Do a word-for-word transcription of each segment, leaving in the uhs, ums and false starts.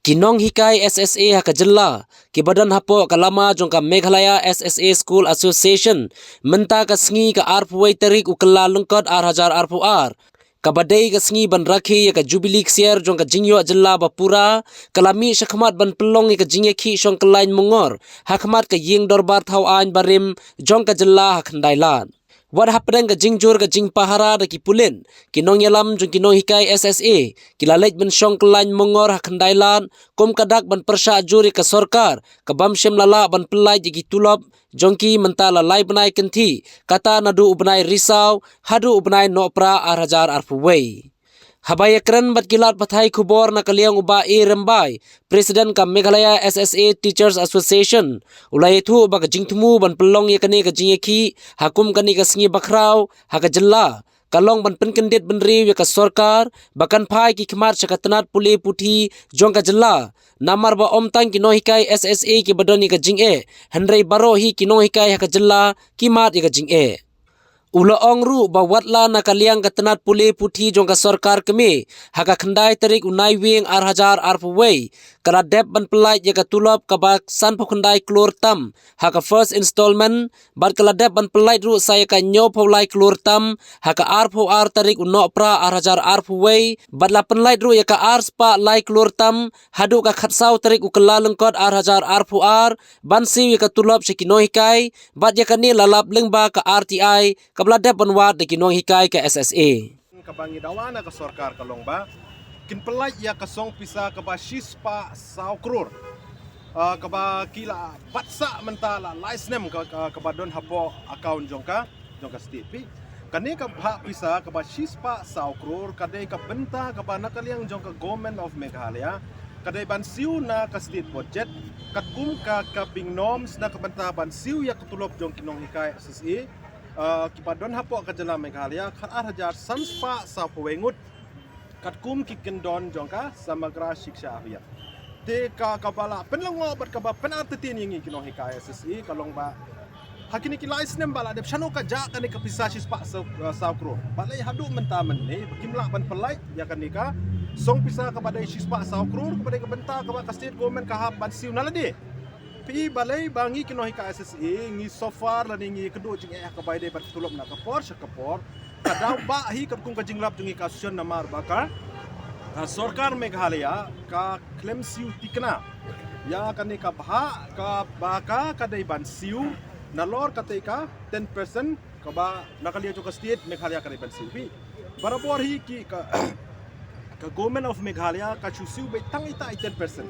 Ki nonghikai S S A ha ka jylla, ki ba don hapoh ka lama jong ka Meghalaya S S A School Association, mynta ka sngi ka arphew tarik u Kyllalyngkot arhajar arphew ar, ka ba dei ka sngi ban rakhe ïa ka Jubilee Ksiar jong ka jingïoh jylla ba pura, ka la mih shakhmat ban pynlong ïa ka jingïakhih shongkyllaiñ mongor ha khmat ka ïing dorbar thaw aiñ barim jong ka jylla ha Khyndailad. Wat hapdeng ka jingjur ka jingpahara da ki pulit, ki nongïalam jong ki nonghikai S S A ki la leit ban shongkyllaiñ mongor ha Khyndailad kum ka dak ban pyrshah jur ïa ka sorkar ka bym shym la lah ban pynlait ïa ki tulop jong ki mynta la lai bnai kynthih, kata naduh u bnai Risaw haduh u bnai Nohprah arhajar arphew wei. Haba ïakren bad ki lad pathai khubor na ka liang u Bah A Rymbai, President ka Meghalaya S S A Teachers Association, u la ïathuh ba ka jingthmu ban pynlong ïa kane ka jingïakhih ha kum kane ka sngi bakhraw ha ka jylla ka long ban pynkyndit bynriew ïa ka sorkar ba kan phai ki khmat sha ka tnat pule puthi jong ka jylla, namar ba ym tang ki nonghikai S S A ki ba don ïa ka jingeh, hynrei baroh hi ki nonghikai ha ka jylla ki mad ïa ka jingeh. U la ong ruh ba watla na ka liang ka tnat pule puthi jong ka sorkar kmie, ha ka khyndai tarik u Naiwieng arhajar arphew wei, ka la dep ban pynlait ïa ka tulop ka ba sanphew khyndai klur tam ha ka first installment, bad ka la dep ban pynlait ruh sa ïa ka hynñiewphew lai klur tam ha ka arphew ar tarik u Nohprah arhajar arphew wei, bad la pynlait ruh ïa ka arspah lai klur tam haduh ka khatsaw tarik u Kyllalyngkot arhajar arphew ar, ban siew ïa ka tulop sha ki nonghikai, bad ïa kane la lap lyngba ka R T I ka ba la dep ban wad da ki nonghikai ka S S A. Ka ba ngi dawa na ka sorkar ka long ba kin pynlait ïa ka song pisa ka ba shispah saw klur. Ah, ka ba ki la bat sah mynta la lai snem ka, ka, ka ba don hapoh account jong ka, jong ka state phi. Kane ka bhah pisa ka ba shispah saw klur ka dei ka bynta ka ba na ka liang jong ka Government of Meghalaya ka dei ban siew na ka state budget katkum ka, ka bing norms na ka bynta ban siew ïa ka tulop jong ki nonghikai S S A, ah, ki ba don hapoh ka jylla Meghalaya, khat ar hajar san spah saw phew wei ngut, katkum ki kyndon jong ka Samagra Shiksha Abhiyan. Te ka, ka ba la pynlyngngoh bad ka ba pynartatien ïa ngi ki nonghikai S S A ka long ba ha kine ki lai snem ba la dep shano ka jah kane ka pisa shispah saw, ah, saw klur. Balei haduh mynta mynne ba kim lah ban pynlait ïa kane ka song pisa ka ba dei shispah saw klur, ka ba dei ka bynta ka ba ka state government ka hap ban siew na lade. Phi, balei ba ngi ki nonghikai S S A ngi so far lane ngi kynduh jingeh ha ka bai dei bad ka tulop na ka por sha ka por. Ka daw bah hi katkum ka jinglap jong ngi ka association namar ba ka, ka sorkar Meghalaya ka khlem siew tikna ïa kane ka bhah ka ba ka, ka dei ban siew nalor kata ka ten percent ka ba na ka liang jong ka state Meghalaya ka dei ban siew phi. Barabor hi ki ka, ka Government of Meghalaya ka shu siew beit tang ita i ten percent.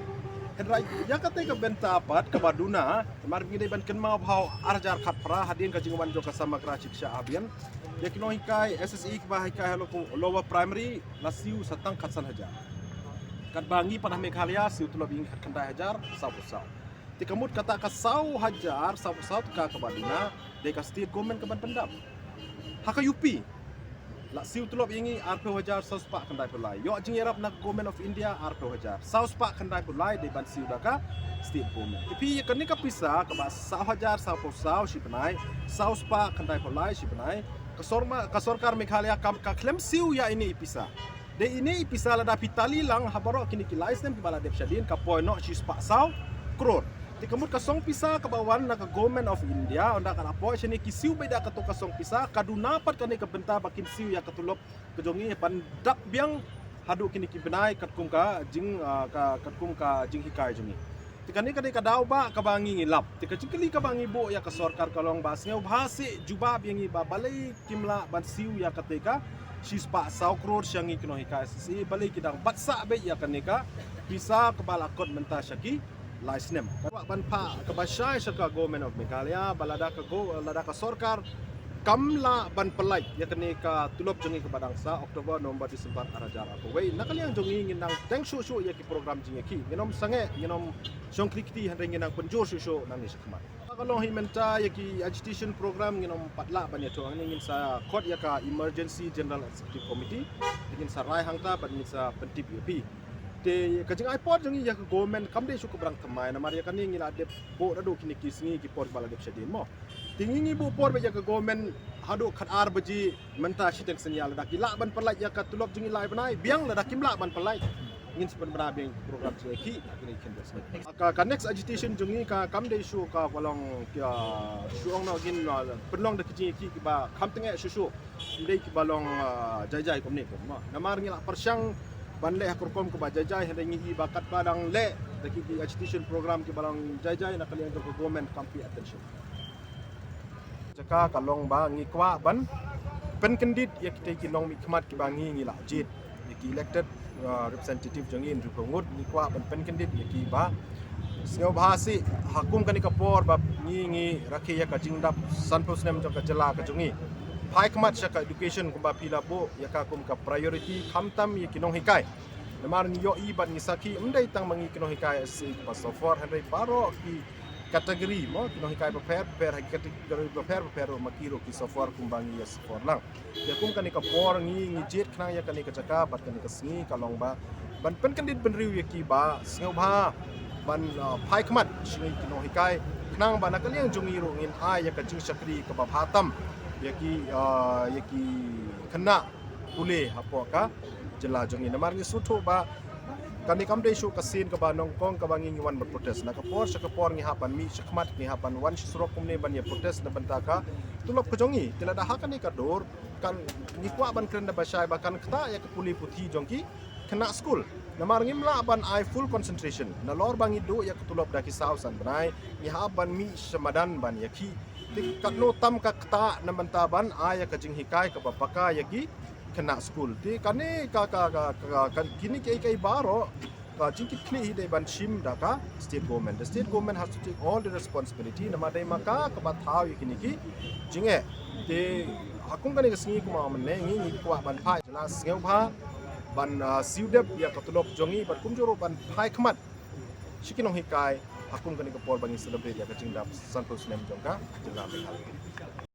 Hynrei ïa kata ka bynta pat ka ba duna, namar ngi dei ban kynmaw ba ha u ar hajar khatphra hadien ka jingwan jong ka Samagra Shiksha Abhiyan, ïa ki nonghikai S S A ki ba hikai ha lo-, lower primary la siew sa tang khatsan hajar. Katba ngi pat ha Meghalaya siew tulop ïa ngi khatkhyndai hajar saw phew saw. Te ka mut kata ka saw hajar saw phew saw tyngka ka ba duna, dei ka state government ka ban pyndap. Ha ka U P la siew tulop ïa ngi arphew hajar saw spah khyndai phew lai. Ïoh jingïarap na ka Government of India arphew hajar saw spah khyndai phew lai dei ban siew da ka state government. Te phi, ïa kane ka pisa ka ba saw hajar saw phew saw shi bnai, saw spah khyndai phew lai shi bnai, ka sorma-, ka sorkar Meghalaya kam ka khlem siew ïa ine i pisa. Dei ine i pisa lada phi tally lang ha baroh kine ki lai snem ki ba la dep shadien ka poi noh shispah saw klur. Te ka mut ka song pisa ka ba wan na ka Government of India, ynda ka la poi shane ki siew beit da kato ka song pisa, ka duna pat kane ka bynta ba kin siew ïa ka tulop ka jong ngi ban dap biang haduh kine ki bnai katkum ka jing, ah, ka, katkum ka jinghikai jong ngi. Te kane ka dei ka daw ba ka ba ngi ngi lap. Te ka jingkylli ka ba ngi buh ïa ka sorkar ka long ba sngewbha seh jubab ïa ngi ba balei kim lah ban siew ïa kata ka shispah saw klur sha ngi ki nonghikai S S A, balei ki dang bat sah beit ïa kane ka pisa ka ba la kot mynta sha ki lai snem. Ka ba ban phah ka ba shai sha ka Government of Meghalaya ba lada ka go-, lada ka sorkar kam lah ban pynlait ïa kane ka tulop jong ngi ka ba dang sah October, November, December ar hajar arphew wei, na ka liang jong ngi ngin nang teng shuh shuh ïa ki program jingïakhih. Ngin ym sangeh, ngin ym shong kti kti, hynrei ngin nang pynjur shuh shuh nangne sha khmat. Ka long hi mynta ïa ki agitation program ngin ym pat lah ban ïathuh hangne, ngin sa khot ïa ka Emergency General Executive Committee. Ngin sa rai hangta bad ngin sa pyntip ïa phi. Te ka jingai por jong ngi ïa ka government kam dei shuh ka ba dang thymmai namar ïa kane ngi la dep buh naduh kine ki sngi ki por ba la dep shadien mo. Te ngi ngi buh por beit ïa ka government haduh khat ar baje mynta shiteng synñia, lada ki lah ban pynlait ïa ka tulop jong ngi lai bnai, biang, lada kim lah ban pynlait Ngin sa pynbna biang program jingïakhih ha kine ki khyndai snem. Ka, ka next agitation jong ngi ka kam dei shuh kaba long ka shu ong noh ngin, uh, pynlong da ki jingïakhih kiba kham tyngeh shuh shuh. Ym dei kiba long, uh, jai jai kumne kumba. Namar ngi la pyrshang ban leh ha ka rukom kaba jai jai, hynrei ngi i ba katba dang leh da ki, ki agitation program kiba long jai jai na ka liang jong ka government kam pay attention. Jaka ka long ba ngi kwah ban pynkyndit ïa kitei ki nongmihkhmat kiba ngi, ngi la jied, ïa ki elected, uh, representative jong ngi hynriew phew ngut, ngi kwah ban pynkyndit ïa ki ba sngewbha sih ha kum kane ka por ba ngi, ngi rakhe ïa ka jingdap sanphew snem jong ka jylla ka jong ngi, phai khmat sha ka education kumba phi la buh ïa ka kum ka priority, khamtam ïa ki nonghikai. Namar ngi ïohi bad ngi sakhi, ym dei tang ma ngi ki nonghikai shisha kiba suffer, hynrei baroh ki category mo, ki nonghikai bapher bapher, ha ki category bapher bapher ruh ma ki ruh ki suffer kumba ngi ïa suffer lang. Ïa kum kane ka por ngi, ngi jied khnang ïa kane ka jaka bad kane ka sngi ka long ba ban pynkyndit bynriew ïa ki ba sngewbha ban, uh, phai khmat sha ngi ki nonghikai, khnang ba na ka liang jong ngi ruh ngin ai ïa ka jingshakri kaba bha tam ïa ki, uh, ïa ki khynnah pule hapoh ka jylla jong ngi. Namar ngi sngewthuh ba kane kam dei shuh ka sien kaba nyngkong kaba ngi, ngi wan ban protest. Na ka por sha ka por ngi hap ban mih shakhmat, ngi hap ban wan sha surok kumne ban ïa protest na bynta ka tulop ka jong ngi. Te lada ha kane ka dur kan, ngi kwah ban kren da ba shai ba kan ktah ïa ka pule puthi jong ki khynnah skul. Namar ngim lah ban ai full concentration. Nalor ba ngi duh ïa ka tulop da ki saw san bnai, ngi hap ban mih sha madan ban ïakhih. Te katno tam ka ktah na bynta ban ai ïa ka jinghikai kaba paka ïa ki khynnah skul. Te kane ka, ka, ka, ka, ka, kine kiei kiei baroh ka jingkitkhlieh hi dei ban shim da ka state government. The state government has to take all the responsibility. Namar dei ma ka kaba thaw ïa kine ki jingeh. Te ha kum kane ka sngi kumba mynne ngi, ngi kwah ban phai, la sngewbha ban, uh, siew dep ïa ka tulop jong ngi bad kumjuh ruh ban phai khmat sha ki nonghikai ha kum kane ka por ba ngi celebrate ïa ka jingdap sanphew snem jong ka jylla Meghalaya.